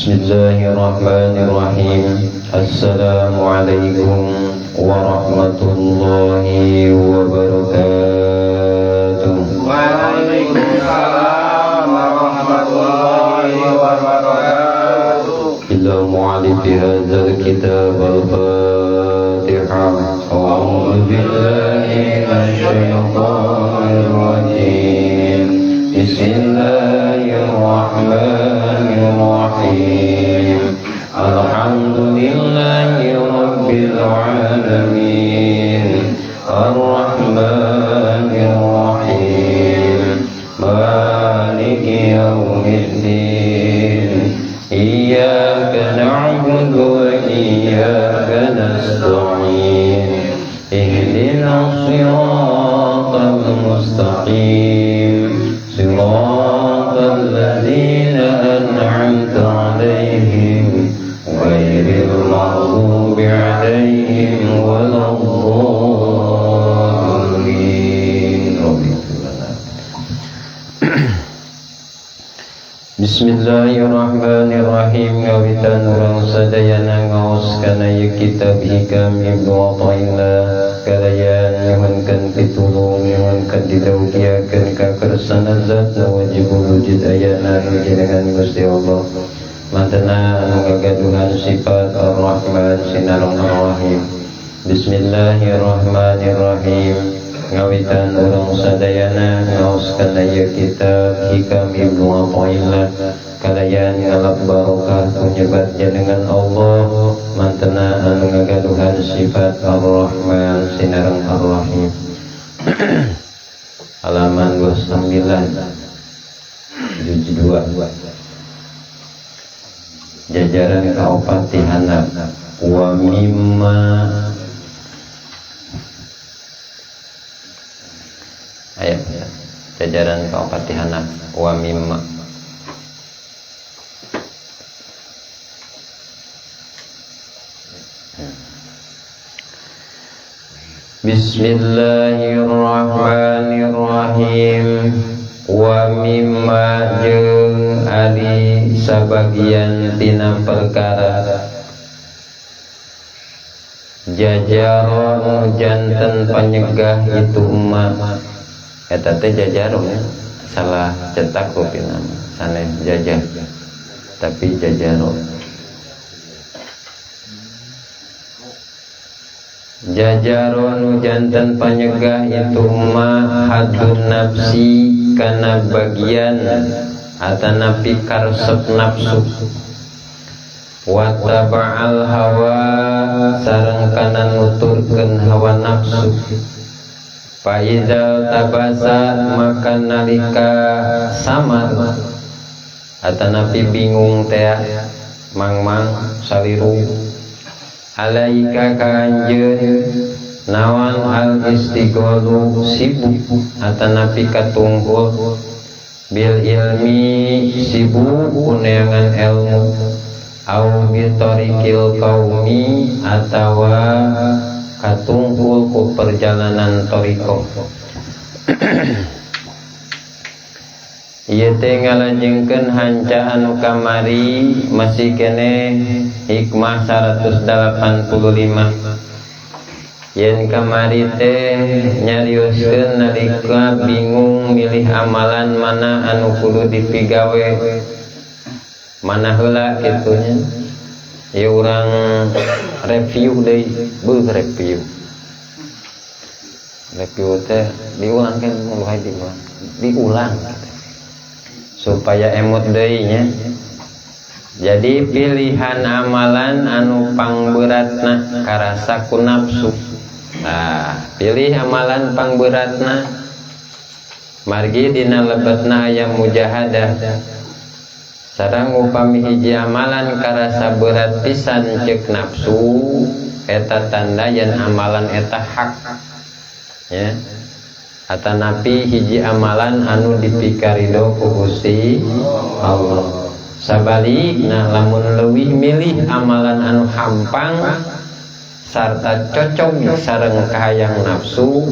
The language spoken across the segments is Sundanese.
Bismillahirrahmanirrahim. Assalamualaikum warahmatullahi wabarakatuh. Waalaikumsalam warahmatullahi wabarakatuh. Ila mu'alif hadzal kitab al-Fatihah. A'udzu billahi minasy syaithanir rajim. Bismillahirrahmanirrahim. Alhamdulillahi rabbil alamin. Arrahmanir rahim. Maliki yaumiddin. Iyyaka na'budu wa iyyaka nasta'in. Ihdinas siratal mustaqim. Siratal ladzina an'amta 'alaihim ghairil maghdubi 'alaihim waladdallin. Bismillahirrahmanirrahim. Ngawitan urang sadayana ngaos kana ieu kitab Hikam Ibnu Athaillah kalayan nyuhunkeun pitulung nyuhunkeun didaukiakeun ka kersana zat nu wajib wujud ayana nu jenengan Gusti Allah mantena anu gagaduhan sifat Ar-Rahman sinareng Ar-Rahim. Bismillahirrahmanirrahim. Ngawitan urang sadayana ngaos kana ieu kitab Hikam Ibnu Athaillah kalayan ngalap barokah kunyebat jenengan Allah mantena anu ngagaduhan sifat Ar-Rahman sinareng Ar-Rahim. Halaman 29 juz 2 jajaran kaopat ti handap. Wa mimma ayat jajaran kaopat ti handap. Wa mimma Bismillahirrahmanirrahim. Wa mimma jeung ari sabagian tina perkara jajaron janten panyegah itu emak. Eta teh jajaron ya, salah cetak rupina sanes jajah tapi jajaron. Jajaron janten panyegah itu ma hadun nafsi kana bagian atanapi karesep nafsu wa taba'al hawa sareng kana nuturkeun hawa nafsu. Fa idzal tabasa maka nalika samar atanapi bingung teh mangmang saliru alaika ka anjeun nawan al istighalu sibuk atanapi katunggul bil ilmi sibuk kuneangan ilmu au bi tariqil qaumi atawa katungkul ku perjalanan thariqah. Ieu teh ngalajengkeun hanca anu kamari masih keneh hikmah 185. Yen kamari teh nyarioskeun nalika bingung milih amalan mana anu kudu dipigawe mana heula kitunya. Ieu urang review deui, beuh review. Review teh diulang kan mulai diulang. Diulang supaya emut deui nya. Jadi pilihan amalan anu pangberatna karasa ku nafsu. Nah, pilih amalan pangberatna margi dina lebetna aya mujahadah. Sareng upami hiji amalan karasa berat pisan ceuk nafsu, eta tanda yen amalan eta hak. Ya. Atanapi hiji amalan anu dipikarido ku Gusti Allah. Sabalikna lamun leuwih milih amalan anu hampang sarta cocok sareng kahayang nafsu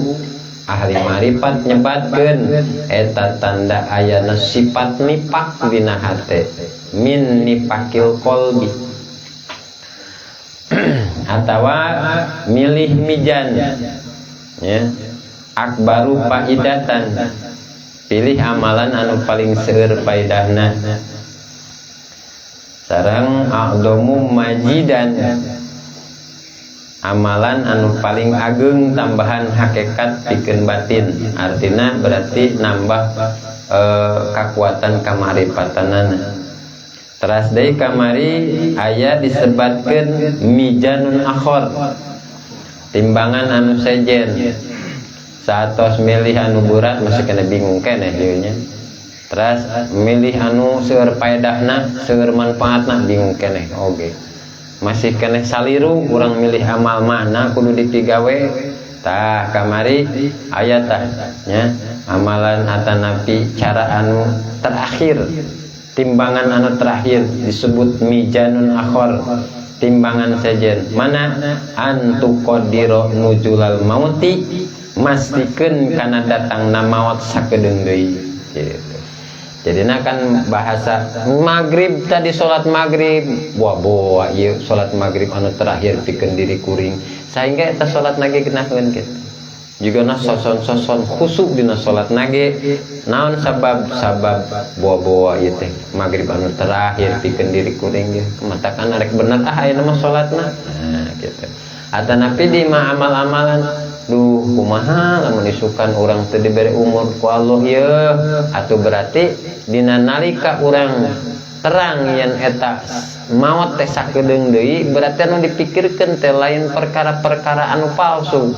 Ahli marifat nyebatkeun eta tanda ayana sifat nifak dina hate, min nifakil qalbi. Atawa milih mijan ya, akbaru faidatan, pilih amalan anu paling seueur faedahna. Sareng a'dhamu majidan, amalan anu paling ageng tambahan hakikat pikeun batin, artina berarti nambah kakuatan kamarifatanana. Teras deui kamari aya disebatkeun mijanun akhor, timbangan anu sejen. Saatos milih anu berat masih kena bingung keneh ieu nya. Teras milih anu seueur paedahna, seueur manfaatna, bingung keneh oge. Masih keneh saliru urang milih amal mana kudu dipigawe. Tah kamari aya tah nya amalan atanapi cara anu terakhir, timbangan anu terakhir disebut mijanun akhor, timbangan sejen. Mana antuqadira nuzulal mauti, mastikeun kana datangna maot sakedeung deui gitu. Jadina kan bahasa maghrib tadi, salat maghrib, wah boa ieu salat maghrib anu terakhir pikeun diri kuring, sehingga eta salat nage genaheun kitu. Juga na soson-soson khusuk dina salat nage naon sabab, sabab boa-boa ieu teh maghrib anu terakhir pikeun diri kuring ge, matakan arek bener ah ayeuna mah salatna. Nah gitu. Atanapi di mah amal-amalan, duh kumaha lamun isukan urang teu dibere umur ku Allah ye, atuh berarti dina nalika urang terang yen eta maot teh sakedeung deui, berarti anu dipikirkeun teh lain perkara-perkara anu palsu.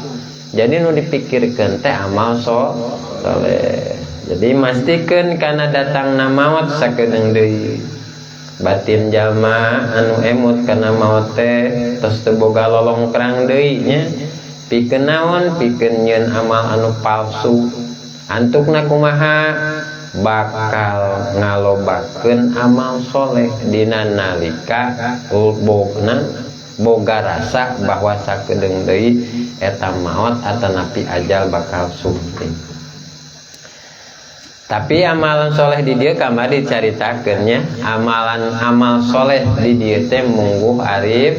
Jadi nu dipikirkeun teh amal soleh. Jadi mastikeun kana datangna maot sakedeung deui. Batin jalma anu emut kana maot teh tos teu boga lolongkrang deui nya. Pikeun naon? Pikeun nyeun amal anu palsu. Antukna kumaha? Bakal ngalobakeun amal soleh dina nalika bogna boga rasa bahwa sakedeung deui eta maot atanapi ajal bakal sumping. Tapi amalan soleh di dieu kamari dicaritakeun nya, amalan amal soleh di dieu teh mungguh arif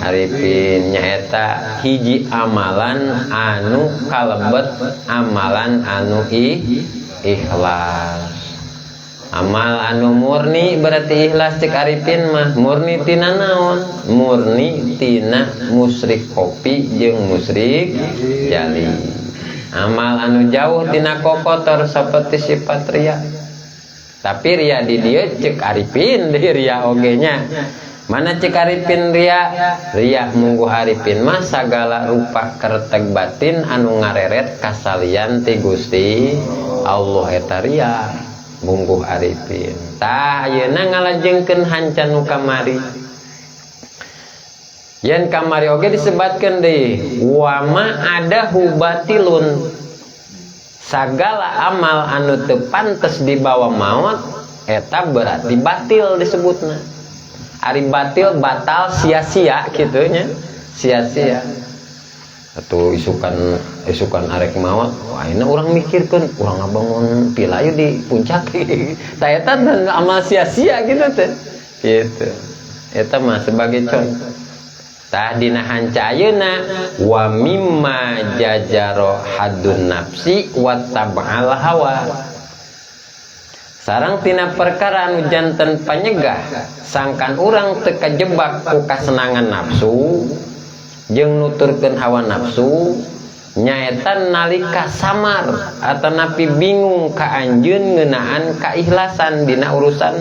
arifin, nyaeta hiji amalan anu kalebet amalan anu ikhlas. Amal anu murni berarti ikhlas cek arifin mah. Murni tina naon? Murni tina musyrik kopi jeung musyrik jali. Amal anu jauh tina kokotor seperti sifat ria. Tapi ria di dieu cek arifin di ria oge nya. Mana cek arifin ria? Ria mungguh arifin mah sagala rupa kerteg batin anu ngareret kasalian ti Gusti Allah, eta ria mungguh arifin. Tah ayeuna ngalajengkeun hanca nu kamari. Yen kamari oge disebatkeun deui wama ada hubatilun, sagala amal anu teu pantes dibawa maot eta berarti batil disebutna. Ari batil batal sia-sia kitu nya, sia-sia. Atau isukan arek maot, wah ayeuna urang mikirkeun urang ngabangun pila ieu di puncak. Tah eta amal sia-sia gitu teh. Gitu. Eta mah sebagai contoh. Tah dina hanca ayeuna wa mimma jajaro hadun nafsi wa tab'al hawa. Sarang tina perkara anu janten panyegah sangkan urang teu kajebak ku kasenangan nafsu jeung nuturkeun hawa nafsu, nyaeta nalika samar atanapi bingung ka anjeun ngeunaan kaikhlasan dina urusan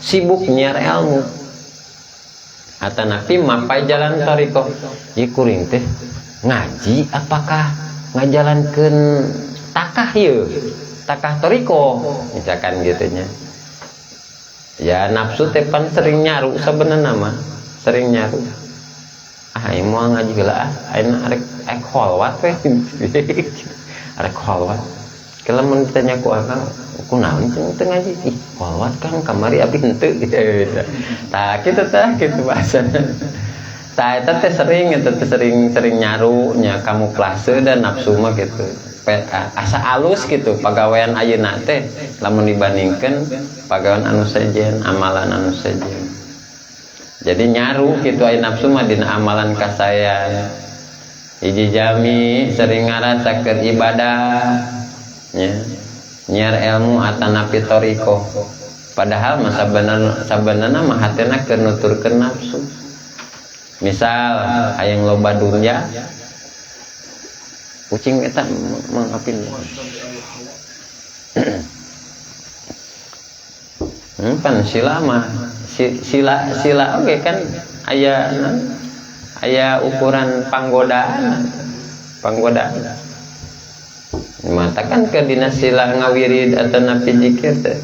sibuk nyiar ilmu atanapi mapai jalan thariqah. Ieu kuring teh ngaji apakah ngajalankeun takah ieu, takah thariqah misalkan gitu nya. Ya nafsu teh pan sering nyaru sebenarnya mah, sering nyaru. Ah ieu moal ngaji heula ah, ayeuna arek kholwat we. Arek kholwat. Kalau mun ditanya ku akang, kunaon cenah teu ngaji? Ih, kholwat Kang, kamari abdi henteu. Tah kitu tah kitu bahasana. Tah eta teh sering, eta teh sering-sering nyaru nya kamuflase dan nafsu mah gitu. Asa alus gitu pagawean ayeuna teh lamun dibandingkeun pagawean anu sejen, amalan anu sejen. Jadi nyaru gitu aya nafsu mah dina amalan kasayan. Hiji jami sering ngarasa keur ibadah nya, nyiar ilmu atanapi thoriqoh. Padahal mah sabenerna mah hatena keur nuturkeun nafsu. Misal hayang loba dunya, kucing eta mangapin. Pan sila mah sila sila oke kan aya aya ukuran panggodaan panggodaan. Mata kan ke dina sila ngawirid atau napi zikir teh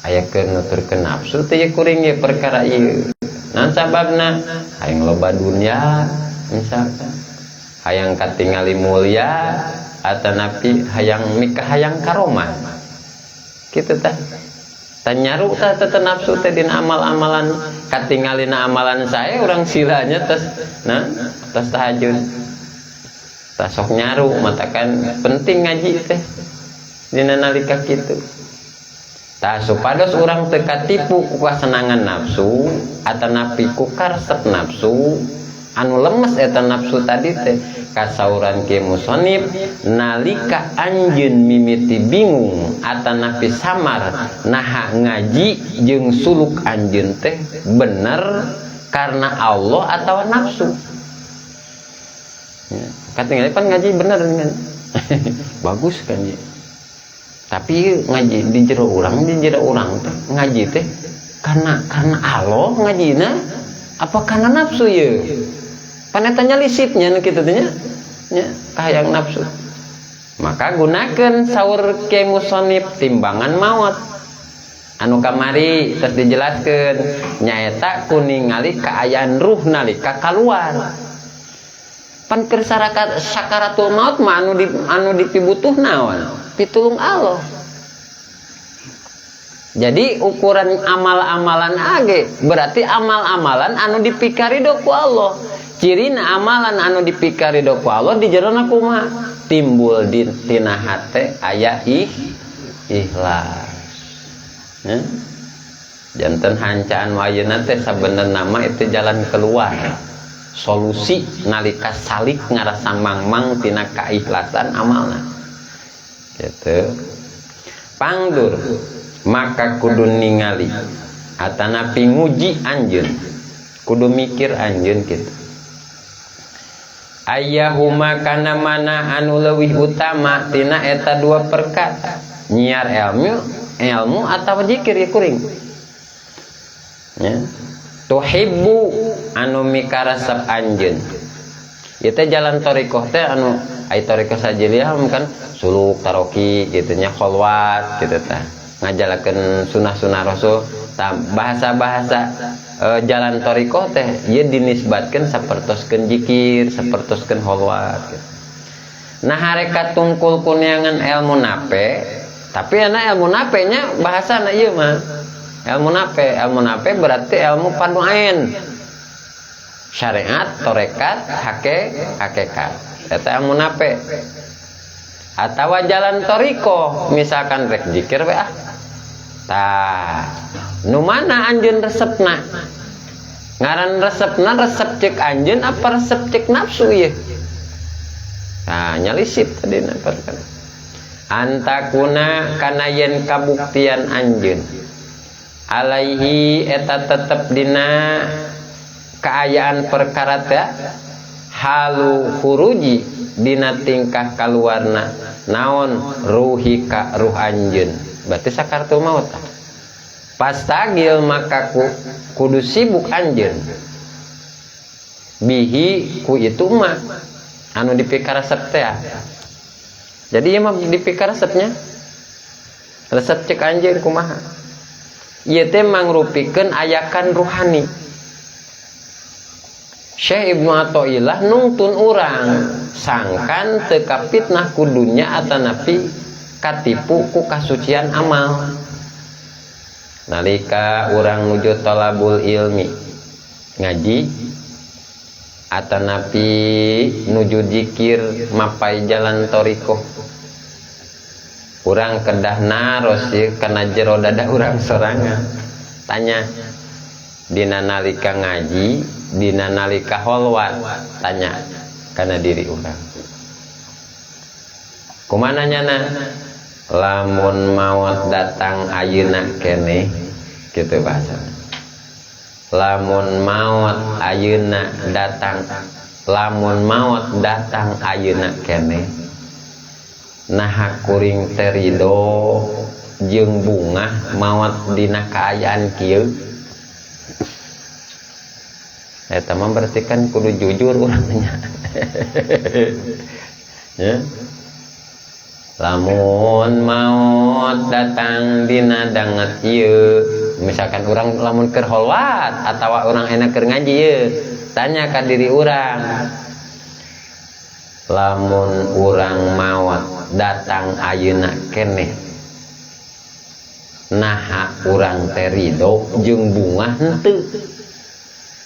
aya keur nuturkeun nafsu teh kuring ye perkara ieu. Naon sababna? Hayang loba dunya misalkan, hayang katingali mulia atau napi hayang mikah hayang karomah kitu tah. Tanyaru tah teh nafsu teh dina amal-amalan katingalina amalan saya urang silanya tes nah tes tahajud tah sok nyaru matakan penting ngaji teh dina nalika kitu tah supados urang teu katipu ku kasenangan nafsu atanapi ku karesep nafsu anu lemes eta nafsu tadi teh kasauran Ki Musonib nalika anjeun mimiti bingung atanapi samar naha ngaji jeung suluk anjeun teh bener karena Allah atau nafsu ya, katingali pan ngaji bener kan bagus kan ya. Tapi ngaji di jero urang teh ngaji teh karena Allah ngajina apa karena nafsu ye? Panetanya lisitnya nu kitu teh nya, nya kahayang nafsu. Maka gunakeun saur Ki Musonib timbangan maot. Anu kamari terus dijelaskeun nyaeta ku ningali kaayaan ruh nalika kaluar. Pan keur sakaratul maut mah anu dipibutuh naon? Pitulung Allah. Jadi ukuran amal-amalan age berarti amal-amalan anu dipikarido ku Allah. Cirina amalan anu dipikarido ku Allah di jerona kumaha? Timbul di tina hate aya ikhlas. Ya. Janten hancaan ayeuna teh sabenerna mah itu jalan keluar. Solusi nalika salik ngarasa mangmang tina kaikhlasan amalna. Gitu. Pangdur maka kudu ningali atanapi nguji anjeun kudu mikir anjeun kitu ayahuma kana mana anu leuwih utama tina eta dua perkara nyiar ilmu atawa zikir ya kuring ya tuhibbu anu mikaresep anjeun ieu teh jalan thoriqoh teh anu ai thoriqoh sajiliah kan suluk taroki kitu nya kholwat kitu teh ngajalakeun sunah-sunah rasul. Bahasa-bahasa jalan thoriqoh teh ieu dinisbatkeun sapertoskeun zikir, sapertoskeun kholwat gitu. Nah hareka tungkul kuneangan ilmu nape, tapi ana ilmu nape nya bahasana ieu mah. Ilmu nape berarti ilmu panuain. Syariat, tarekat, hakikat. Eta ilmu nape. Atawa jalan thoriqoh misalkan rek zikir we ah. Tah, nu mana anjeun resepna? Ngaran resepna resep cek anjeun apa resep cek nafsu ieu? Nah, nyalisip tadi na perkara. Antakuna kana yen kabuktian anjeun. Alaihi eta tetep dina kaayaan perkara teh halu khuruji dina tingkah kaluarna naon ruhi ka ruh anjeun. Berarti sakaratul maut. Pastagil maka kudu sibuk anjeun bihi ku itu mah anu dipikaresep teh. Jadi ieu mah dipikaresepnya resep cek anjeun kumaha. Ieu teh mangrupikeun ayakan ruhani. Syekh Ibnu Athaillah nungtun urang sangkan teu kapitnah ku dunya atanapi katipu ku kasucian amal. Nalika urang nuju talabul ilmi ngaji Atanapi nuju zikir mapai jalan thoriqoh. Urang kedah naros ieu kana jero dada urang sorangan. Tanya dina nalika ngaji, dina nalika holwat, tanya kana diri urang. Kumaha nyana? Lamun maot datang ayeuna keneh kitu bahasana. Lamun maot ayeuna datang, lamun maot datang ayeuna keneh, naha kuring teh ridho jeung bungah maot dina kaayaan kieu. Eta mah berarti kan kudu jujur urang nya. Ya. Lamun maot datang dina danget ieu, misalkan urang lamun keur holwat atawa urang enak keur ngaji ieu, tanya ka diri urang. Lamun urang maot datang ayeuna keneh, naha urang teh ridho jeung bungah henteu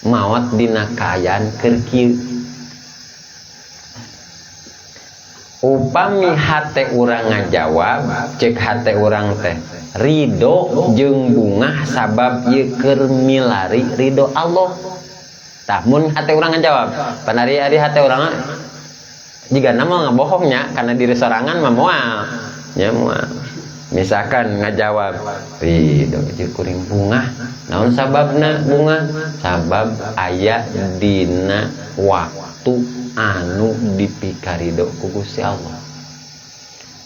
maot dina kaayaan keur kieu. Upami hate urang ngajawab, cek hate urang teh ridho jeung bungah sabab ieu keur milari ridho Allah. Tah mun hate urang ngajawab, panari ari hate urang jiga nama ngabohongnya karena diri sorangan mah moal. Nya moal. Misalkan ngajawab ridho jeung kuring bungah, naon sababna bungah? Sabab aya dina waktu anu dipikarido ku Gusti Allah.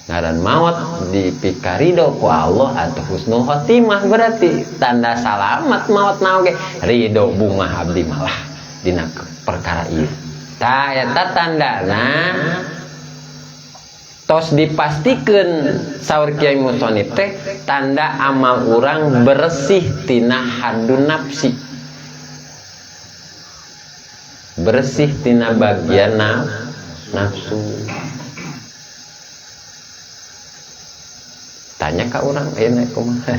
Ngaran maot dipikarido ku Allah atau husnul khotimah berarti tanda salamat maot na oge ridho bungah abdi malah dina perkara ieu. Tah eta tandana tos dipastikeun saur Kiai Musonif teh tanda amal urang bersih tina hadun nafsi. Bersih tina bagian nafsu. Tanya ka urang ayeuna kumaha.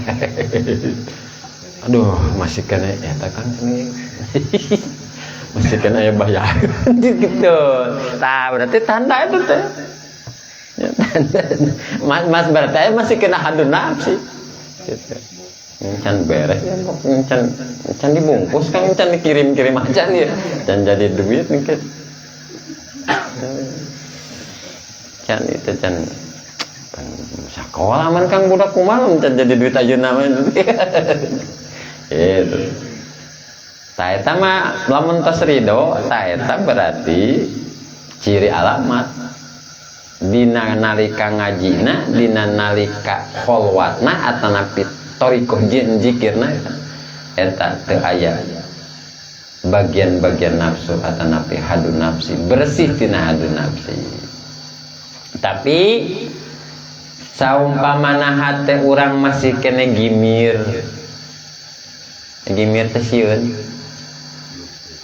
Aduh, masih kena eta kan ini. Masih kena aya bayar. Gitu. Tah, berarti tanda itu teh. Ya, tanda. Mas berarti masih kena hadun nafsi. Gitu. Can beres ya, can dibungkus kan, can dikirim-kirim aja nih, can jadi duit nih kan. Can itu can sekolah man kang budak kumaha can jadi duit aja namanya. Gitu. Ta eta mah lamun tos ridho, ta eta berarti ciri alamat dina nalika ngajina, dina nalika kholwatna atanapi thoriqoh zikirna eta teu aya bagian-bagian nafsu atanapi hadun nafsi, bersih tina hadun nafsi. Tapi saumpamana hate urang masih kene gimir. Gimir teh sieun,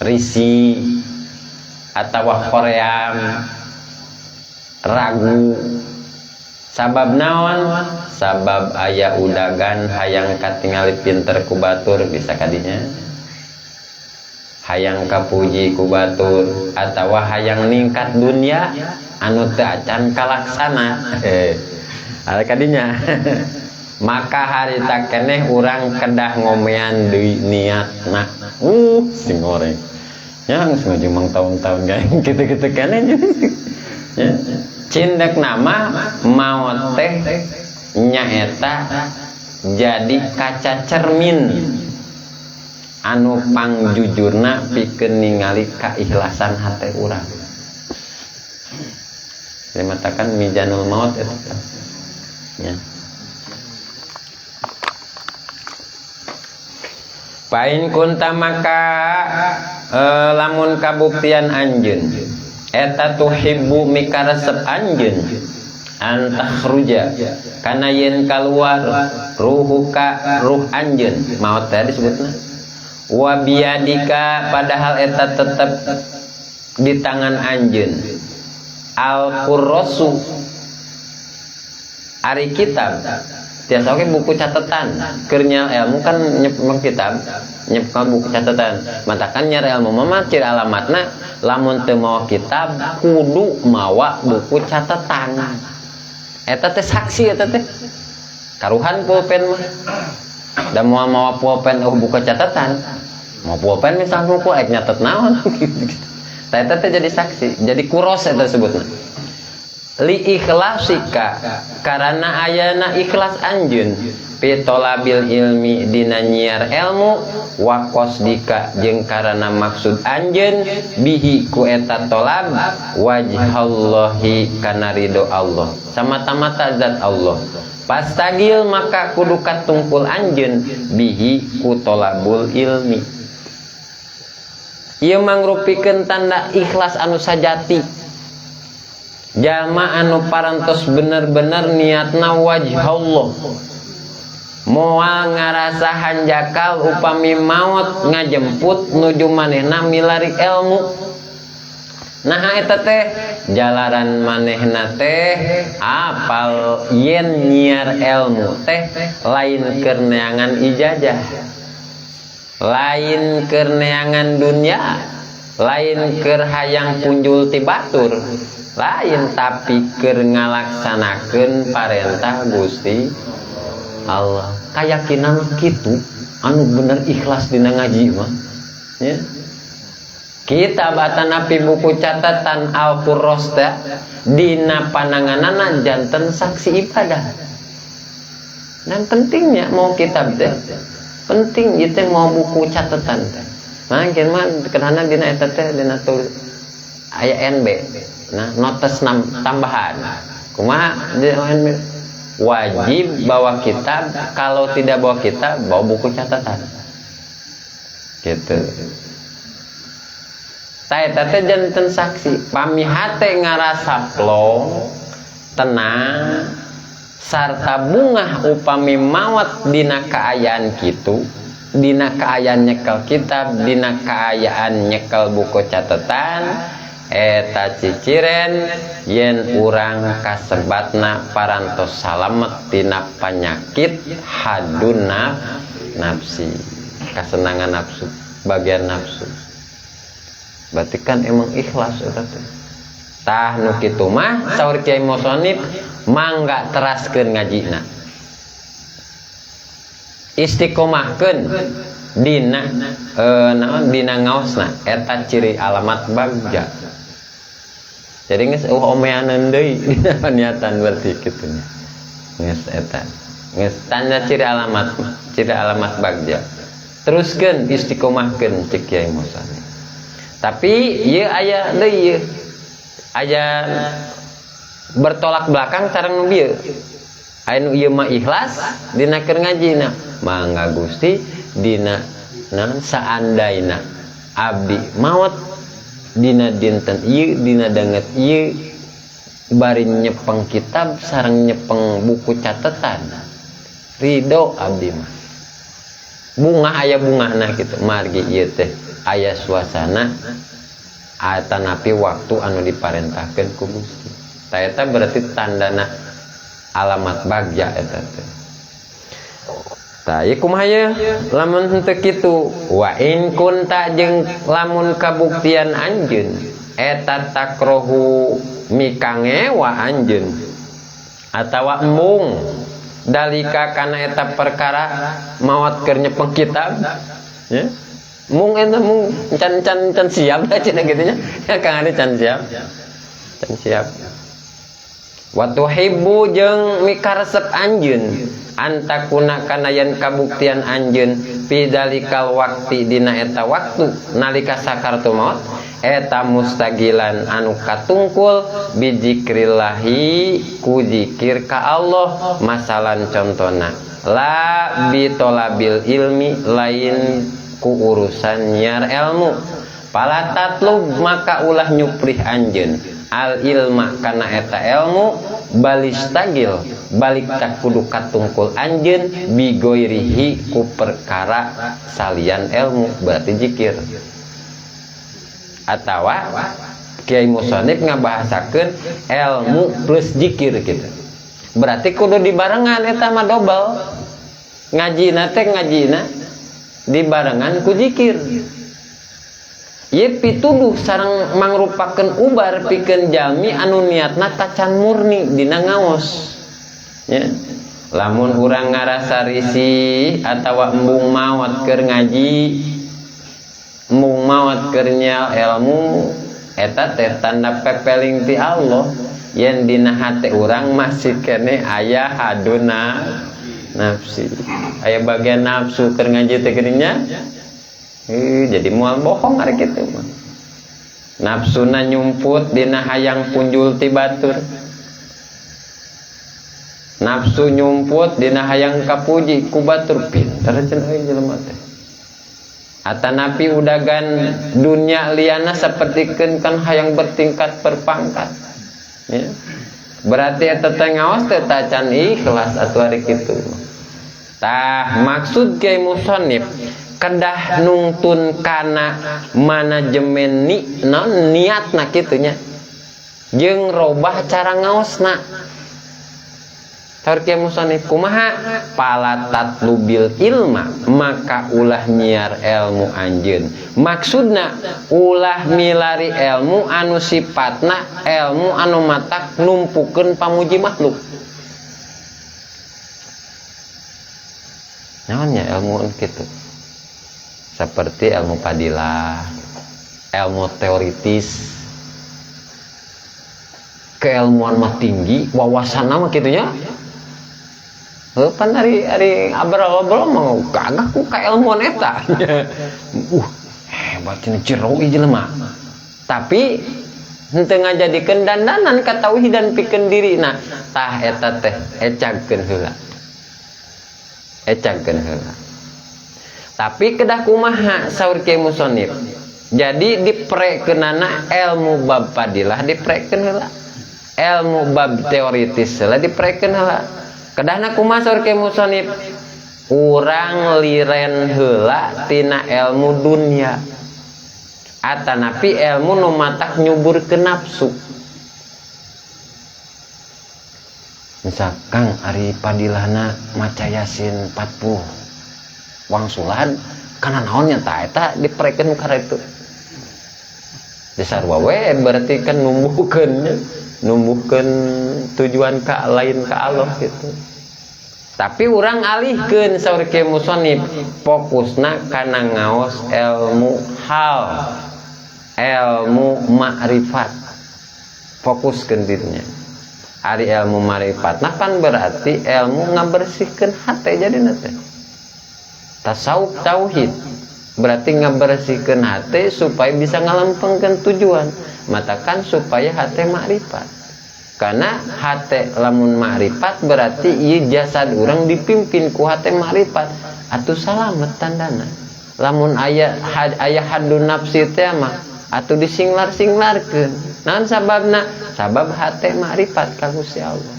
risi atawa hoream, ragu. Sabab naon? Sabab aya udagan hayang katingali pinter ku batur bisa kadinya. Hayang kapuji ku batur atawa hayang ningkat dunia anu teu acan kalaksana. Ada kadinya. Maka harita keneh urang kedah ngomean deui niatna. Sing goreng. Ya geus ngajeng tahun-tahun gae kitu-kitu keneh. Ya. Cindek nama maot teh nyaeta jadi kaca cermin anu pangjujurna pikeun ningali kaikhlasan hate urang. Dimatakan mijanul maut eta. Ya. Pain kunta maka lamun kabuktian anjeun eta tuhibbu mikaresep anjeun antakhruja kana yen kaluar ruhuka ruh anjeun maot teh disebutna wa biyadika padahal eta tetep di tangan anjeun al qurrasu ari kitab tiasa oge buku catatan keur nyal ilmu kan nyep kitab nyep buku catatan matakan nyar ilmu mah ciri alamatna Lamun teu mawa kitab kudu mawa buku catatan. Eta teh saksi, eta teh karuhan pulpen mah da moal mawa pulpen, oh, buku catatan. Mau pulpen misalnya buku ek nyatet naon gitu. Tah, eta teh jadi saksi, jadi kuros eta sebutna. Li ikhlasika, karena ayana ikhlas anjeun, fi tolabil ilmi, dina nyiar ilmu, wa qasdika, jeung karena maksud anjeun, bihi, ku eta tolab, wajhallahi, kana ridho Allah, samata-mata zat Allah. Fastagil, maka kudu katungkul anjeun, bihi, ku tolabul ilmi. Ieu mangrupikeun tanda ikhlas anu sajati, jalma anu parantos bener-bener niatna wajhallah, moal ngarasa hanjakal upami maot ngajemput nuju manehna milari ilmu. Nah, eta teh jalaran manehna teh apal yen nyiar ilmu teh lain keur neangan ijazah, lain keur neangan dunia, lain keur hayang punjul ti batur, lain, tapi keur ngalaksanakeun parentah Gusti Allah. Kayakinan kitu anu bener ikhlas dina ngaji mah ya. Kitab atanapi buku catatan al-Qurros teh dina pananganana janten saksi ibadah. Dan pentingnya mau kitab teh penting gitu, mau buku catatan teh. Mungkin mah karena dina eta teh dina tulis aya NB. Nah, notes tambahan. Kumaha di NB? Wajib bawa kitab, kalau tidak bawa kitab bawa buku catatan. Gitu. Tah, eta teh janten saksi. Pami hate ngarasa plong, tenang, sarta bungah upami mawat dina kaayaan kitu, dina kaayaan nyekel kitab, dina kaayaan nyekel buku catatan, eta ciciren yen urang kasebatna parantos salamet tina penyakit hadun nafsi, kasenangan nafsu, bagian nafsu. Berarti kan emang ikhlas eta teh. Tah, nu kitu mah saur Kiai Musonif mangga teraskeun ngajina, istiqomahkeun dina naon, dina ngaosna. Eta ciri alamat bagja. Jadi geus eueuh omeaneun deui dina paniatan, berarti kitu nya. Geus eta geus tanda ciri alamat, ciri alamat bagja. Teruskeun, istiqomahkeun, cek Kiai Musonif. Tapi ieu aya deui, ieu aya bertolak belakang sareng nu bieu. Aya nu ieu mah ikhlas dina keur ngajina, mangga Gusti, dina naon, saandaina abdi maot dina dinten ieu, dina danget ieu, bari nyepeng kitab sareng nyepeng buku catatan, ridho abdi mah, bunga, aya bungahna kitu. Margi ieu teh aya suasana atanapi waktu anu diparentahkeun ku Gusti. Tah, eta berarti tandana alamat bagja eta teh. Tah, ieu kumaha ye lamun henteu kitu? Wa in kunta, jeung lamun kabuktian anjeun eta takrohu, mikangewa anjeun atawa embung, dalika, kana eta perkara maot keur nyepeng kitab ya. Mung eta mung can can can siap dah cenah kitu nya ya, Kang Adi, can siap, can siap. Wa tuhibbu, jeung mikaresep anjeun, antakuna, kana yen kabuktian anjeun, fi dalikal waqti, dina eta waktu nalika sakaratul maut eta, mustagilan, anu katungkul, bizikrillahi, ku zikir ka Allah, masalan contona, la bitolabil ilmi, lain ku urusan nyiar ilmu, fala tatlub, maka ulah nyuprih anjeun, al ilma, kana eta ilmu, balistagil, balik tak kudu katungkul anjeun, bigoirihi, ku perkara salian ilmu, berarti zikir. Atawa Kiai Musonif ngabahasakeun ilmu plus zikir gitu, berarti kudu dibarengan. Eta mah dobel ngajina teh, ngajina dibarengan ku zikir. Ieu pituduh sareng mangrupakeun ubar pikeun jalmi anu niatna tacan murni dina ngaos. Ya. Lamun urang ngarasa risih atawa embung maot keur ngaji, embung maot keur nyial ilmu, eta teh tanda pepeling ti Allah yen dina hate urang masih keneh aya haduna nafsi. Aya bagian nafsu keur ngaji teh geuning. Jadi moal bohong ari kitu mah. Nafsuna nyumput dina hayang punjul ti batur. Nafsu nyumput dina hayang kapuji ku batur, pinter cenah euy jelema teh. Atanapi udagan dunia liana sapertikeun kan hayang bertingkat berpangkat. Ya. Berarti eta teh ngaos teh tacan ikhlas atuh ari kitu. Tah maksud Kiai Musonif kedah nungtun kana manajemen ni non niatna kitu nya jeung robah cara ngaosna. Saur Kiai Musonif kumaha pala tatlubil ilma maka ulah nyiar ilmu anjeun. Maksudna ulah milari ilmu anu sifatna ilmu anu matak numpukeun pamuji makhluk. Naonnya ilmu kitu? Seperti ilmu padilah, ilmu teoritis, keilmuan mah tinggi, wawasan mah kitunya. Heuh pan ari abrol-abrol mah gagah ku kailmuan eta. Hebat cenah jero ieu jelema. Tapi henteu ngajadikeun dandanan katauhidan pikeun dirina. Tah eta teh ecagkeun heula. Ecagkeun heula. Tapi kedah kumaha saur Kiai Musonif. Jadi diprekeunana ilmu bab padilah diprekeun heula. Ilmu bab teoritis heula diprekeun heula. Kedahna kumaha saur Kiai Musonif? Urang liren heula tina ilmu dunia. Atanapi ilmu nu matak nyuburkeun nafsu. Misal Kang ari padilahna maca Yasin 40 wangsulan kana naonnya ta eta diprekeun kana itu. Dasar wae berarti kan numbuhkeun tujuan ka lain ka Allah gitu. Tapi urang alihkeun saur Kiai Musonif fokusna kana ngaos ilmu hal, ilmu makrifat. Fokuskeun dirinya. Ari ilmu makrifat nah pan berarti ilmu ngabersihkeun hate jadina teh. Tasawuf tauhid berarti ngabersihkeun hate supaya bisa ngalempengkeun tujuan, matakan supaya hate makrifat. Karena hate lamun makrifat berarti ieu jasad urang dipimpin ku hate makrifat atuh salamet tandana. Lamun aya aya hadun nafsi teh mah atuh disinglar-singlarkeun. Naon sababna? Sabab hate makrifat ka Gusti Allah.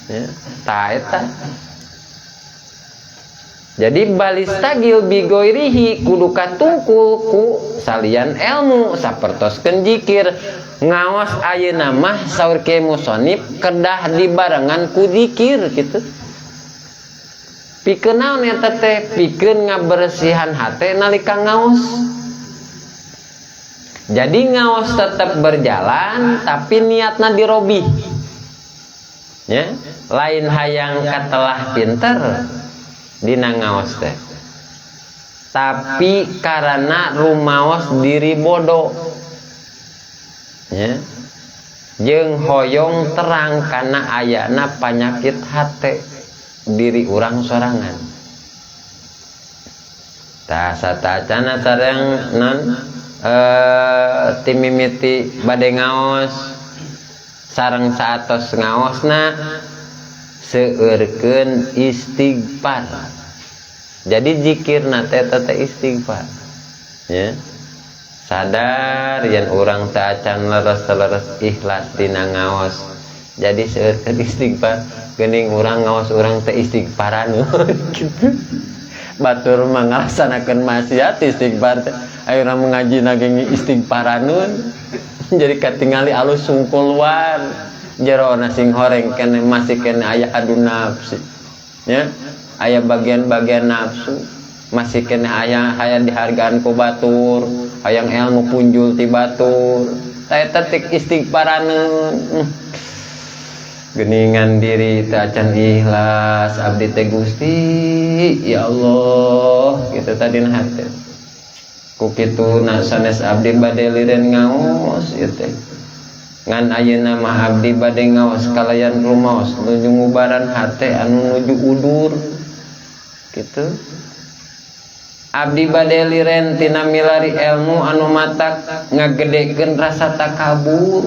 Ya, tah eta. Jadi balistagil bigoirihi kudu katungkul ku salian ilmu sapertoskeun zikir. Ngaos ayeuna mah saur Kiai Musonif kedah dibarengan ku zikir kitu. Pikeun naon eta teh? Pikeun ngabersihan hate nalika ngaos. Jadi ngaos tetap berjalan tapi niatna dirobih. Ya, lain hayang katelah pinter dina ngaos teh. Tapi karena rumaos diri bodoh. Ya. Jeung hoyong terang kana ayana panyakit hate diri urang sorangan. Tah satacana sareng non timimiti bade ngaos sareng saatos ngaosna seueurkeun istighfar. Jadi zikirna teh teh istighfar. Ya. Sadar yen urang teu acan leres-leres ikhlas dina ngaos. Jadi seueurkeun istighfar, geuning urang ngaos urang teh istighfaran gitu. Batur mah ngalaksanakeun maksiat istighfar teh. Ayo urang mengaji nage istighfaranun. Jadi katingali alus sungkuluan. Jerona sing horeng kene masih kene aya adu nafsi. Ya, aya bagian-bagian nafsu. Masih keneh aya hayang dihargaan ku batur, hayang ilmu punjul ti batur. Tah eta teh istighfaraneun. Geningan diri teh acan ikhlas abdi teh Gusti ya Allah kitu tadi hate. Ku kituna sanes abdi bade liren ngaos ieu teh. Ngan ayeuna mah abdi bade ngaos kalayan rumaos nuju ngubaran hate anu nuju udur kitu. Abdi bade liren tina milari ilmu anu matak ngagedekeun rasa takabur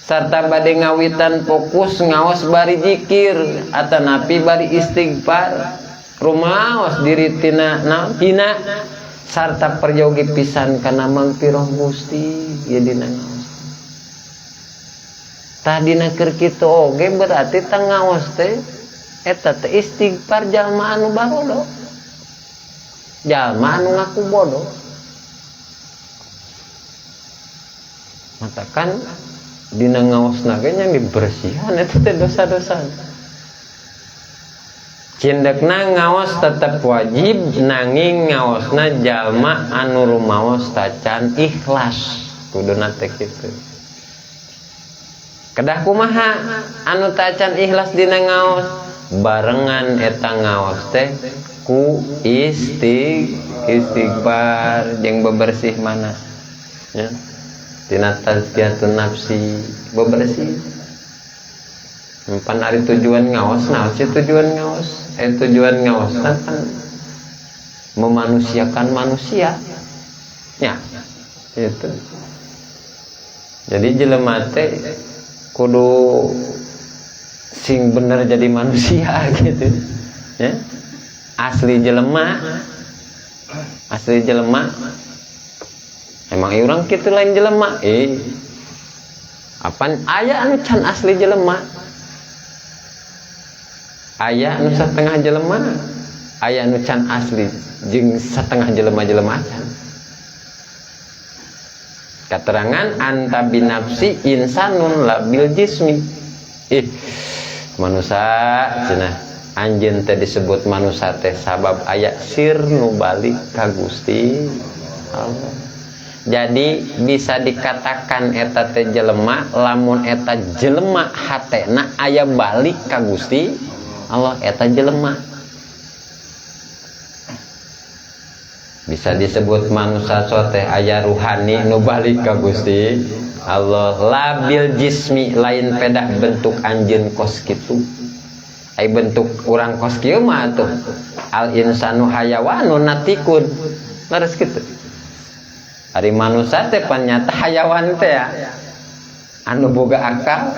sarta bade ngawitan fokus ngaos bari zikir atanapi bari istighfar rumaos diri tina naon hina sarta peryogi pisan kana mangpiroh Gusti ieu dina ngaos. Tah dina keur kitu oge berarti tah ngaos teh eta teh istighfar jalma anu barodo, jalma anu ngaku bodoh. Matakan dina ngaosna ge nya dibersihan eta teh dosa-dosa. Cindekna ngaos tetep wajib nanging ngaosna jalma anu rumaos tacan ikhlas kuduna teh kitu. Kedah kumaha anu tacan ikhlas dina ngaos barengan eta ngaos teh ku istighfar jeung bebersih mana ya tina tazkiyatun nafsi bebersih. Pan ari tujuan ngaos naon sih tujuan ngaos? Tujuan ngaos kan memanusiakan manusia. Ya, itu. Jadi jelema teh kudu sing bener jadi manusia gitu. Ya. Asli jelema. Asli jelema. Emang urang kitu lain jelema. Apan aya anu can asli jelema. Aya anu satengah jelema, aya anu can asli jeung satengah jelema-jelema acan. Katerangan anta binafsi insanun labil jismi. Manusa cenah anjeun teh disebut manusa teh sabab aya sir nu balik ka Gusti Allah. Jadi bisa dikatakan eta teh jelema lamun eta jelema hatena aya balik ka Gusti Allah, eta jelema. Bisa disebut manusia soteh aya ruhani nu balik ka Gusti Allah labil jismi lain pedah bentuk anjeun kos kitu. Ai bentuk urang kos kieu mah atuh al insanu hayawanun natikun. Leres kitu. Ari manusia teh panyata hayawan teh ya. Anu boga akal.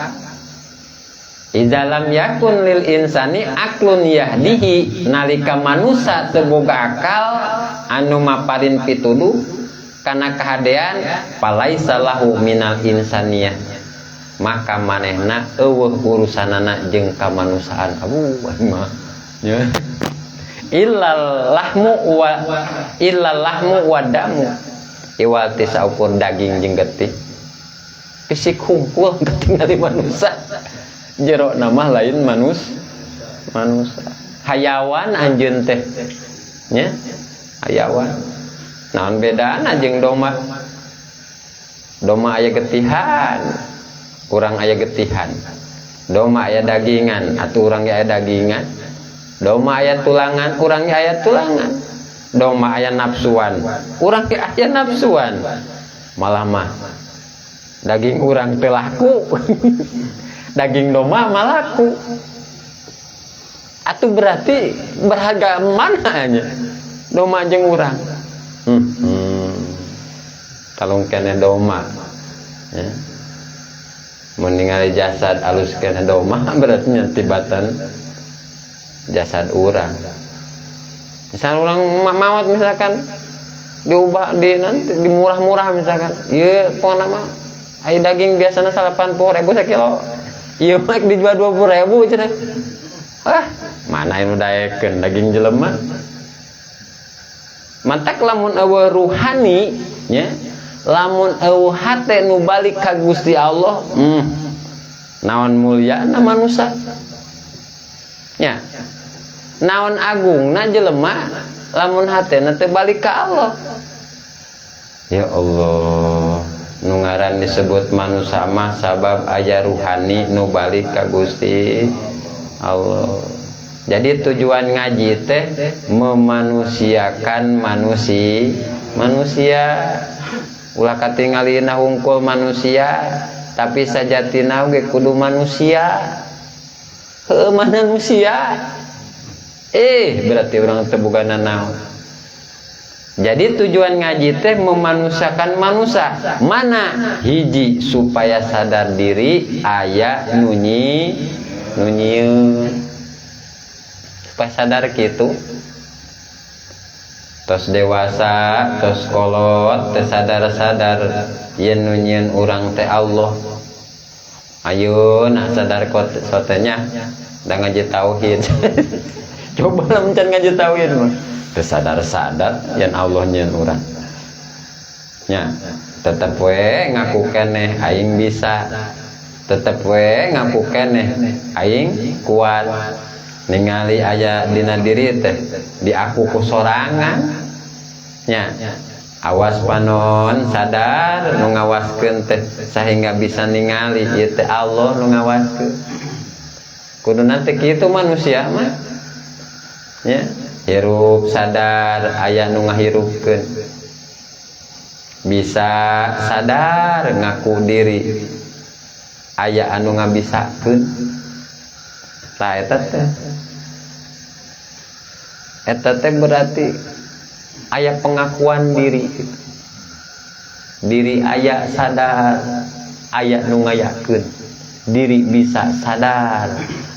Idza lam yakun lil insani aklun yahdihi, nalika manusa teu boga akal anu maparin pituduh kana kahadean palaisa lahu minal insaniyah, maka manehna eueuh urusanana jeung kamanusiaan. Aduh mah nya illal lahmu wa illal lahmu wa damu, iwal ti saukur daging jeung getih fisik hungkul katingali manusa. Jero nama lain manusia hayawan anjeun teh nya hayawan. Naon bedana jeung domba? Domba aya getihan, urang aya getihan. Domba aya dagingan atuh urang ge aya dagingan. Domba aya tulangan, urang ge aya tulangan. Domba aya nafsuan, urang ge aya nafsuan. Malah mah daging urang teu laku. Daging domba malaku. Atuh berarti berharga mana nya domba jeung urang? Talung keneh domba. Ya. Mun ningali jasad alus keneh domba berarti nya tibatan jasad urang. Misal urang maot misalkan diubah di nanti di murah-murah misalkan. Ieu pokona mah aya daging biasana 80.000 sakilo. Ieu mah dijual 20.000 cenah. Ah, mana anu daekeun daging jelema. Mantak lamun eueuh ruhani nya, lamun eueuh hate nu balik ka Gusti Allah, naon mulyana manusa. Nya. Naon agungna jelema Lamun hatena teu balik ka Allah. Ya Allah, nu ngaran disebut manusia mah sabab aya ruhani nu balik ka Gusti Allah. Jadi tujuan ngaji teh memanusiakan manusia. Ulah katingalina hungkul manusia, tapi sajatina oge kudu manusia. Heueuh manusia. Berarti urang teu boga nanaon. Jadi tujuan ngaji teh memanusiakan manusia. Mana? Hiji, supaya sadar diri aya nu nyieun. Supaya sadar kitu. Tos dewasa, tos kolot, teu sadar-sadar yen nu nyieun urang teh Allah. Ayo nah sadar kot sotenya da ngaji tauhid. Coba lamun can ngaji tauhid mah teu sadar-sadar yen Allah nyieun urang. Nya, tetep we ngaku keneh aing bisa. Tetep we ngaku keneh aing kuat. Ningali aya dina diri teh diaku ku sorangan. Nya, awas panon sadar nu ngawaskeun teh sehingga bisa ningali ieu teh Allah nu ngawaskeun. Kuduna teh kitu manusia mah. Nya, hirup sadar aya nu ngahirupkeun. Bisa sadar ngaku diri aya anu ngabisakeun. Tah eta teh. Eta teh berarti aya pengakuan diri gitu. Diri aya sadar aya nu ngayakeun. Diri bisa sadar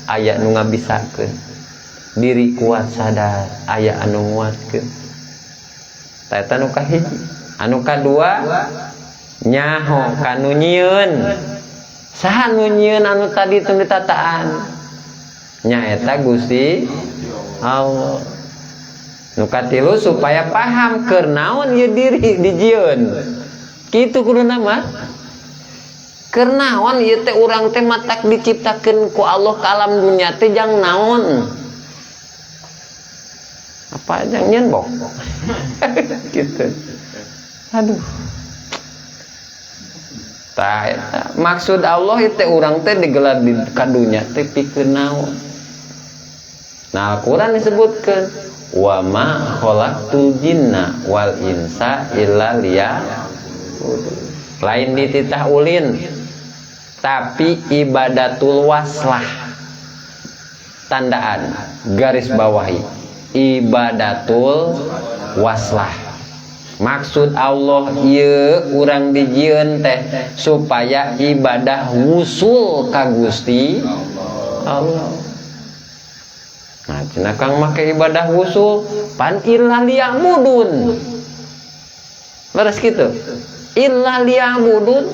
aya nu ngabisakeun. Diri kuat sadar aya anu nguatkeun. Tah eta nu kahiji. Anu kadua nyaho ka nu nyieun. Saha nu nyieun anu tadi teu ditataan? Nyaeta Gusti Allah. Nu katilu supaya paham keur naon ieu diri dijieun. Kitu kuduna mah. Keur naon ieu teh urang teh matak diciptakeun ku Allah ka alam dunya teh jang naon? Apa jang nyieun bok? Gitu. Aduh. Tah eta maksud Allah ieu teh urang teh digelar di ka dunya teh pikeun naon? Nah, Al-Qur'an disebutkeun wa ma khalaqtul jinna wal insa illa liya'budun. Lain dititah ulin, tapi ibadatul waslah. Tandaan garis bawahi ibadatul waslah. Maksud Allah ieu urang dijieun teh supaya ibadah wusul ka Gusti Allah. Nah, cenah kang make ibadah wusul pan illa liya'budun. Leres kitu. Illa liya'budun.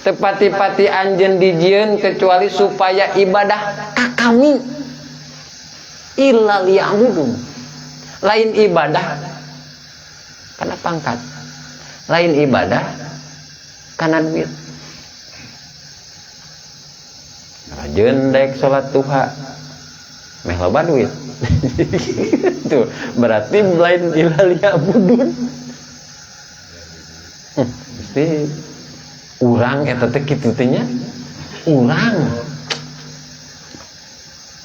Tepati-pati anjeun dijieun kecuali supaya ibadah ka kami. Illa liya'budun. Lain ibadah karena pangkat. Lain ibadah karena duit. Rajin dek salat duha. Meh loba duit. Tuh, berarti lain illa liya'budun. Mesti urang eta teh kitu teh nya. Urang.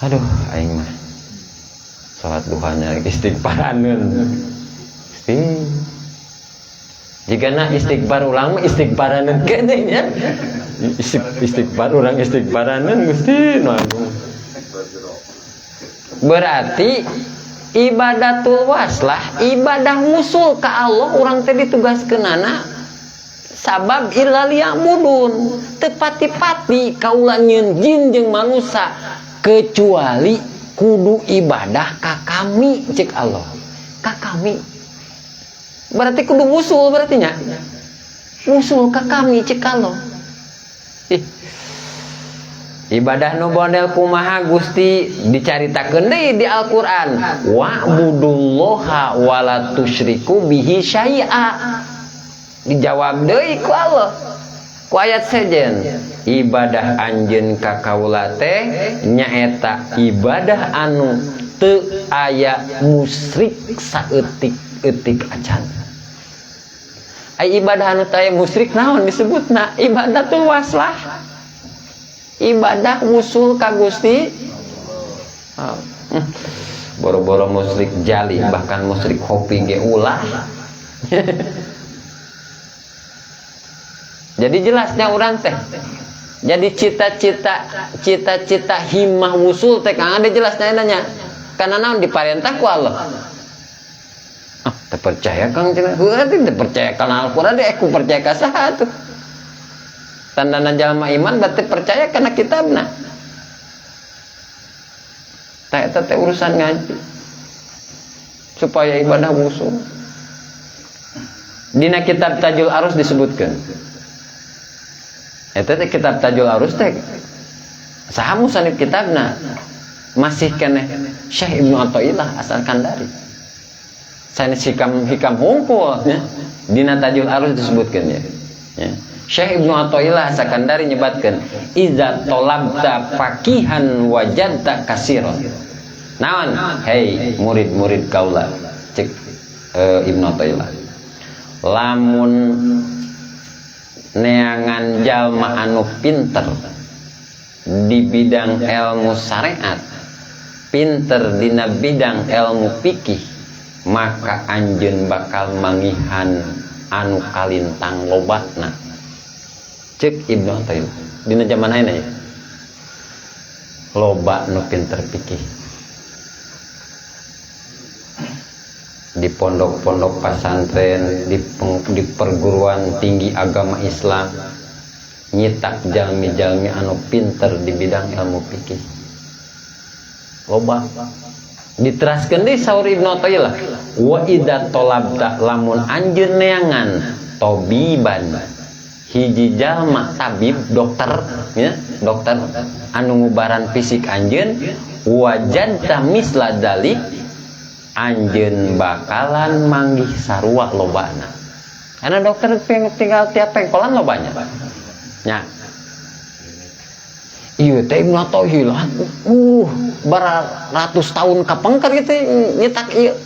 Aduh, aing mah salat duhanya istighfaraneun. Mesti jigana istighfar urang mah istighfaraneun keneh nya. Istighfar urang istighfaraneun Gusti nu agung. Berarti ibadatul waslah, ibadah wusul ka Allah urang teh ditugaskeunana sabab illa liya'budun. Teu pati-pati kaula nyieun jin jeung manusia kecuali kudu ibadah ka kami cek Allah. Ka kami. Berarti kudu wusul berarti nya. Wusul ka kami cek Allah. Ih. Ibadah nu model kumaha Gusti dicaritakeun deui di Al-Qur'an. Wa'budullaha wala tusyriku bihi syai'a. Dijawab deui ku Allah. Ku ayat sejen, ibadah anjeun ka kaula teh nyaeta ibadah anu teu aya musyrik saeutik-eutik acan. Ai ibadah anu teu aya musyrik naon disebutna? Ibadatul waslah. Ibadah wusul ka Gusti. Boro-boro musyrik jali, bahkan musyrik kopi ge ulah. Jadi jelasnya urang teh. Jadi cita-cita himmah wusul teh kang ada jelasnya nanya. Karena naon diparentah ku Allah. Ah, teu percaya kang cenah. Heuh teu percaya kana Al-Qur'an deh, ku percaya ka saha tuh. Tandana jalma iman berarti percaya kana kitabna. Tah eta teh urusan ngaji. Supaya ibadah wusul. Dina kitab Tajul Arus disebutkeun. Eta teh kitab Tajul Arus teh saha musanif kitabna? Masih keneh Syekh Ibnu Athaillah asal Kandari. Sanes hikam hungkul nya. Dina Tajul Arus disebutkeun ya. Ya. Syekh Ibnu Athaillah Sakandari nyebatkeun iza talabta faqihan wajadta kasiran. Naon? Hei murid-murid kaula cek Ibnu Athaillah. Lamun neangan jalma anu pinter di bidang ilmu syariat, pinter dina bidang ilmu fikih, maka anjeun bakal mangihan anu kalintang lobatna. Cek Ibnu Athaillah dina zaman ayeuna ya. Loba nu pinter fikih. Di pondok-pondok pasantren, di perguruan tinggi agama Islam, nyitak jalmi-jalmi anu pinter di bidang ilmu fikih. Loba. Diteraskeun deui saur Ibnu Athaillah, wa idza talabta lamun anjeun neangan tobiban hiji jalma tabib dokter ya, dokter anu ngubaran fisik anjeun, wajadta misla dalik anjeun bakalan manggih sarua lobana. Karena dokter tinggal tiap pengkolan lobanya. Nya. Ieu teh Ibnu Athaillah, baratus tahun kapengker gitu nyetak ieu.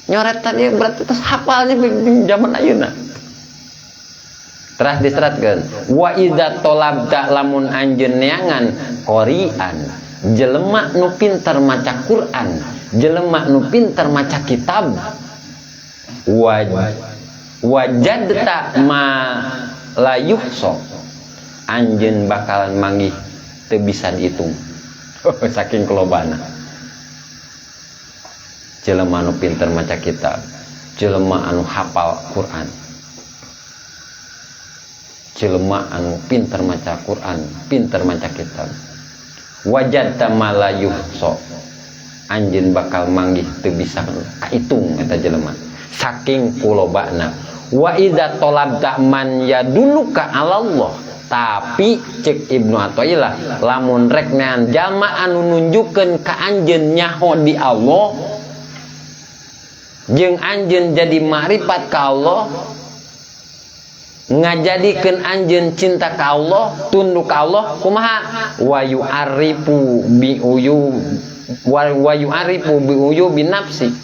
Nyoretan ieu berarti tos hafalnya di zaman ayeuna. Teras diseratkeun, wa idza talabta lamun anjeun neangan qari'an, jelema nu pinter maca Quran, jelema nu pinter maca kitab, wajadta ma la yuhsa, anjeun bakalan manggih teu bisa dihitung. Saking kelobana. Jelema nu pinter maca kitab, jelema anu hafal Quran, jelema anu pinter maca Quran, pinter maca kitab, wajadta ma la yuhsa, anjeun bakal manggih teu bisa kaitung eta jelema saking kulobana. Wa idza talabta man yadulluka 'ala Allah, tapi cek Ibnu Athaillah lamun rek nean jalma anu nunjukkeun ka anjeun nyaho di Allah jeung anjeun jadi makrifat ka Allah, ngajadikeun anjeun cinta ka Allah, tunduk ka Allah, kumaha? Wa yu'arifu bi uyu wa yu'arifu bi uyu bi nafsi,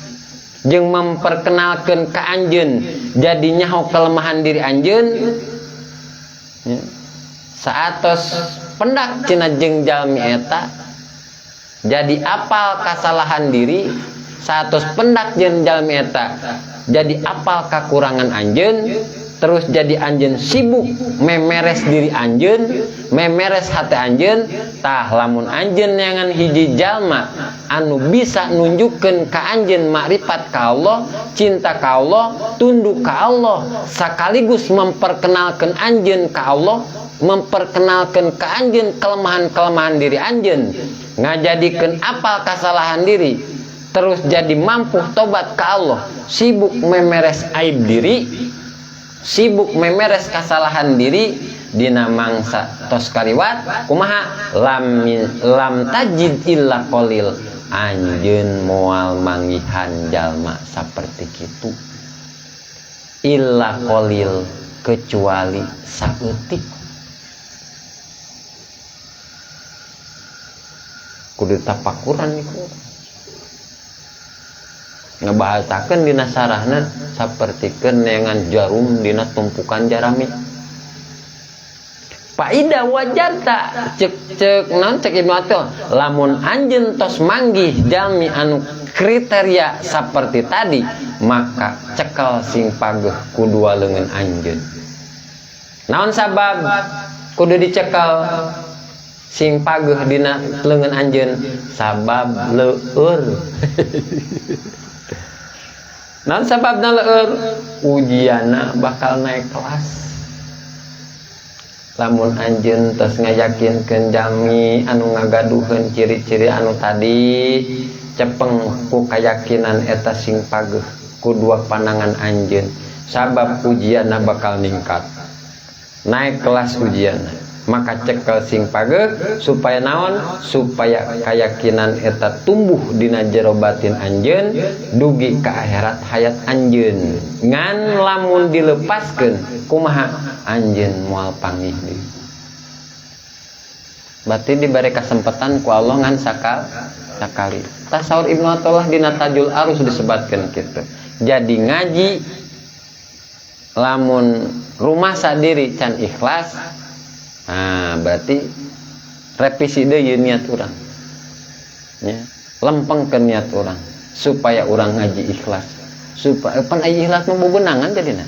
jeung memperkenalkeun ka anjeun jadi nyaho kelemahan diri anjeun ya. Saatos pendak cenah jeung jalmi eta jadi apal kasalahan diri, saatos pendak jeung jalmi eta jadi apal kakurangan anjeun, terus jadi anjeun sibuk memeres diri anjeun, memeres hati anjeun. Tah lamun anjeun neangan hiji jalma anu bisa nunjukkeun ka anjeun makrifat ka Allah, cinta ka Allah, tunduk ka Allah, sekaligus memperkenalkeun anjeun ka Allah, memperkenalkeun ka anjeun kelemahan-kelemahan diri anjeun, ngajadikeun apal kasalahan diri, terus jadi mampu tobat ka Allah, sibuk memeres aib diri, sibuk memeres kesalahan diri, dina mangsa tos kaliwat kumaha lam tajid illa qalil, anjeun moal manggihan jalma saperti kitu illa qalil, kecuali saeutik. Kudu tapakuran niku. Ngebahasakeun dina sarahna sapertikeun neangan jarum dina tumpukan jarami. Faida wajarta cek cek naon cek Ibnu Athaillah, lamun anjeun tos manggih jalmi anu kriteria saperti tadi, maka cekel sing pageuh ku dua leungeun anjeun. Naon sabab kudu dicekel sing pageuh dina leungeun anjeun? Sabab leur. Naon sababna leur? Ujianna bakal naik kelas. Lamun anjeun tos ngayakinkeun jalmi anu ngagaduheun ciri-ciri anu tadi, cepeng ku kayakinan eta sing pageuh ku dua pandangan anjeun, sabab ujianna bakal ningkat, naik kelas ujianna. Maka cekel sing pageuh supaya naon? Supaya kayakinan eta tumbuh dina jero batin anjeun dugi ka akhirat hayat anjeun. Ngan lamun dilepaskeun kumaha anjeun moal pangih deui. Berarti diberi kesempatan ku Allah ngan sakali. Tasawur Ibnu Athaillah dina Tajul Arus disebatkeun kitu. Jadi ngaji lamun rumah sadiri can ikhlas, nah berarti revisi deui niat urang. Ya, lempengkeun niat urang supaya urang ngaji ikhlas. Supaya pan aya ikhlas mah bebenangan jadina.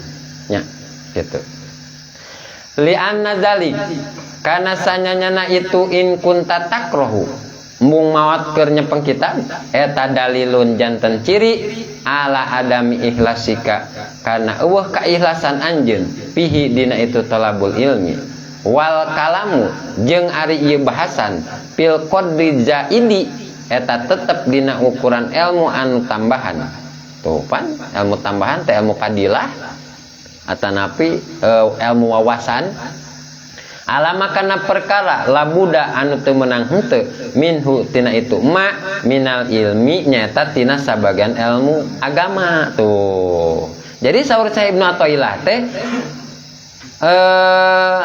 Nya, gitu. Li'anna dzalik kana sanyanyana itu in kunta takrohu mung mawat keur nyepeng kitab eta dalilun janten ciri ala adami ikhlasika kana eueuh kaikhlasan anjeun pihi dina itu talabul ilmi wal kalamu jeung ari ieu bahasan fil qadri zaidi eta tetep dina ukuran ilmu anu tambahan. Tuh pan ilmu tambahan teh ilmu fadilah atanapi ilmu wawasan alama kana perkara labuda anu teu meunang henteu minhu tina itu ma minal ilmi nyaeta tina sabagian ilmu agama. Tuh jadi saur Syekh Ibnu Athaillah teh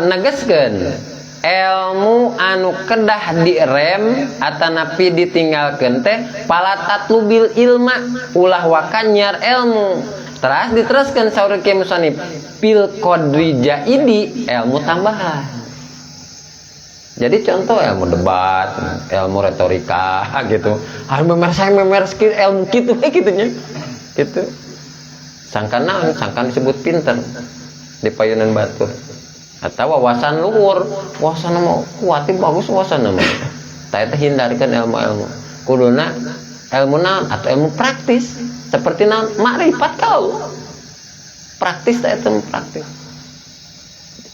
negeskeun ilmu anu kedah direm atanapi ditinggalkeun teh fala tatlubil ilma ulah wakanyar ilmu. Teras diteruskeun saur Ki Musonif fil qadri jaidi ilmu tambahan. Jadi contoh ilmu debat, ilmu retorika gitu. Ah memer saya memer ilmu kitu we kitunya. Gitu. Sangkan naon? Sangkan disebut pinter di payunan batur. Atau wawasan luhur, wawasan mah kuat bagus wawasan mah. Tah eta hindarkan ilmu-ilmu. Kuduna ilmu naon atau ilmu praktis seperti naon makrifat kau. Praktis tah eta praktis.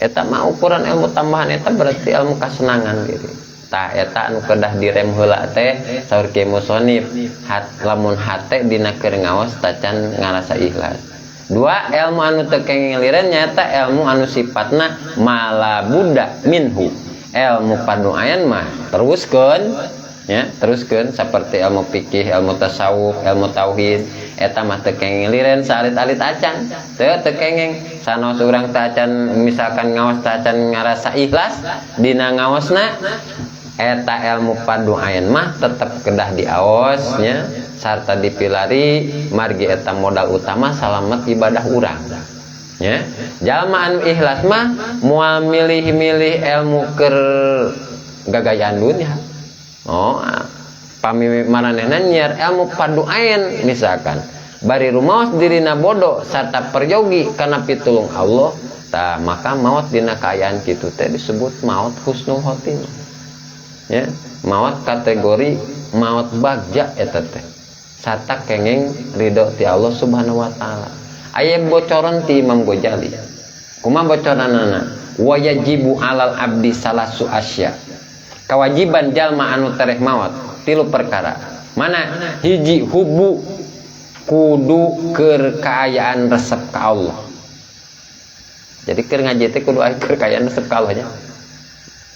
Eta mah ukuran ilmu tambahan eta berarti ilmu kasenangan diri. Tah eta anu kedah direm heula teh saur Ki Musonif hat lamun hate dina keur ngaos tacan ngarasa ikhlas. Dua ilmu anu teu kenging liren nyaeta ilmu anu sifatna malabuda minhu. Ilmu paduayan mah teruskeun ya, teruskeun seperti ilmu fikih, ilmu tasawuf, ilmu tauhid eta mah teu kenging liren saalit-alit acan. Teu teu kenging sanaos urang teu acan misalkan ngaos teu acan ngarasa ikhlas dina ngaosna eta ilmu paduayan mah tetep kedah diaos nya sarta dipilari margi eta modal utama salamet ibadah urang nya. Jalma anu ikhlas mah moal milih-milih ilmu keur gagayaan dunya. Oh, pami maranehna nyiar ilmu paduain misalkan bari rumaos dirina bodoh sarta peryogi kana pitulung Allah tah maka maot dina kaayaan kitu teh disebut maot husnul khotimah. Ya, maot kategori maot bagja eta teh sarta kenging ridho ti Allah Subhanahu wa taala. Aya bocoran ti Imam Ghazali. Kumaha bocoranana? Wa yajibu alal abdi salasu asya. Kewajiban jalma anu tereh maot tilu perkara. Mana? Hiji hubu kudu keur kaayaan resep ka Allah. Jadi keur ngaji teh kudu aya keur kaayaan resep ka Allah nya.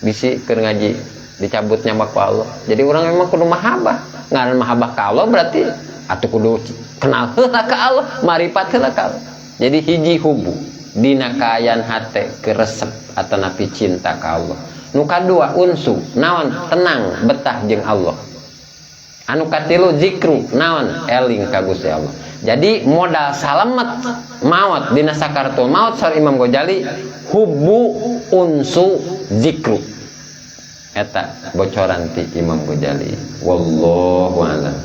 Bisi keur ngaji dicabut nyamak ku Allah. Jadi orang memang kudu mahabbah. Ngaran mahabbah ka Allah berarti atuh kudu kenal heula ka Allah, maripat heula ka Allah. Jadi hiji hubu dina kaayaan hate keresep atanapi cinta ka Allah. Nu kadua unsu naon tenang betah jeung Allah. Anu katilu zikru naon eling ka Gusti Allah. Jadi modal salamet maut dina sakaratul maut saur Imam Ghazali hubbu unsu zikru. Eta bocoran ti Imam Ghazali. Wallahu a'lam.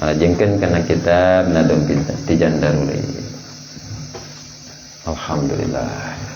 Lajengkeun kana kitab Nadom Tijan Daruli. Alhamdulillah.